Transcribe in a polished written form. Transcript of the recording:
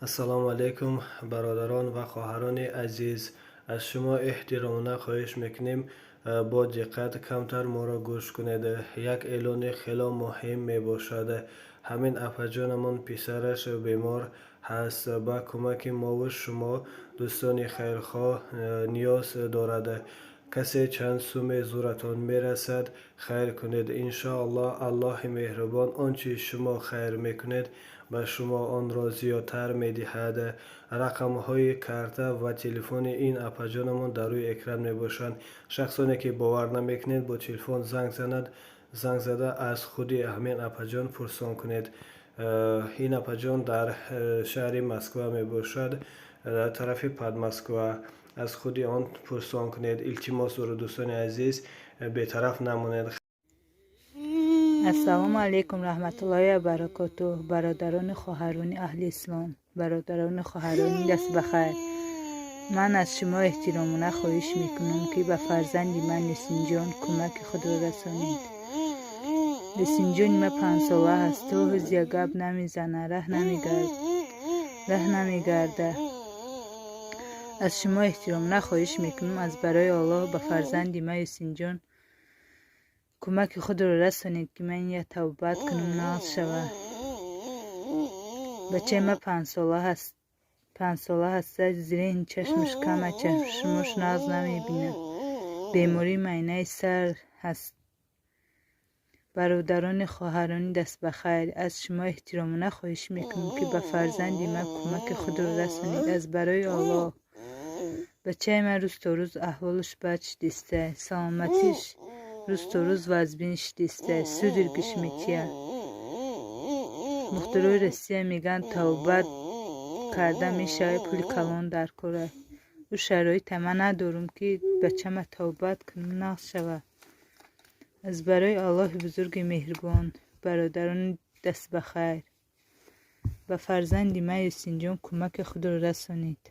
Ассалому алайкум, бародарон ва хоҳарони азиз. Аз шумо эҳтиромона хоҳиш мекунем, бо диққат камтар моро гӯш кунед. Як эълони хело муҳим мебошад. Ҳамин апаҷонамон писараш бемор ҳаст, ба кӯмаки мову шумо, дӯстони хайрхоҳ, ниёз дорад. Касе чанд суме зӯратон мерасад, хайр кунед. Иншоаллоҳ, Аллоҳи меҳрубон он чи шумо хайр мекунед, ба шумо онро зиёдтар медиҳад. Рақамҳои карта ва телефони ин апаҷонамон дар рӯи экран мебошанд. Шахсоне ки бовар намекунед, бо телефон занг занад, занг зада аз худи ҳамин апаҷон пурсон кунед. Ин апаҷон дар шаҳри Москва мебошад, дар тарафи Подмосква. Аз худи он пурсон кунед. Илтимос дору, дӯстони азиз, бетараф намонед. Ассалому алайкум раҳматуллоҳи ва баракотуҳ, бародарону хоҳарони аҳли ислом, бародарону хоҳарони даст ба хайр. Ман аз шумо эҳтиромона хоҳиш мекунам, ки ба фарзанди ман Юсинҷон кӯмаки худро расонед. Юсинҷони ман 5-сола ҳаст, то ҳоз як гап намезана, раҳ намегарда. Аз шумо эҳтиромона хоҳиш мекунам, аз барои Аллоҳ ба фарзанди ман Юсинҷон кӯмаки худро расонед, ки ман як тавбат кунам, нағз шава. Бачаи ман 5-сола ҳаста, зрение чашмаш кама, чашмош нағз намебинад, бемории майнаи сар ҳаст. Бародарони хоҳарони дастбахайр, аз шумо эҳтиромона хоҳиш мекунам, ки ба фарзанди ман кӯмаки худро расонед, аз барои Аллоҳ. Бачаи ман рӯз то рӯз аҳволаш бад шудиста, саломатиш рӯз то рӯз вазбин шудиста, судорога ш метия. Духтурои Россия мегӯянд, тавбат карда мешавад, пули калон дар кора. Ӯ шароита ман надорам, ки бачама тавбат кунам, нағз шавад. Аз барои Аллоҳи бузурги меҳрубон, бародарони дастбахайр, ба фарзанди ман Юсинҷон кӯмаки худро расонед.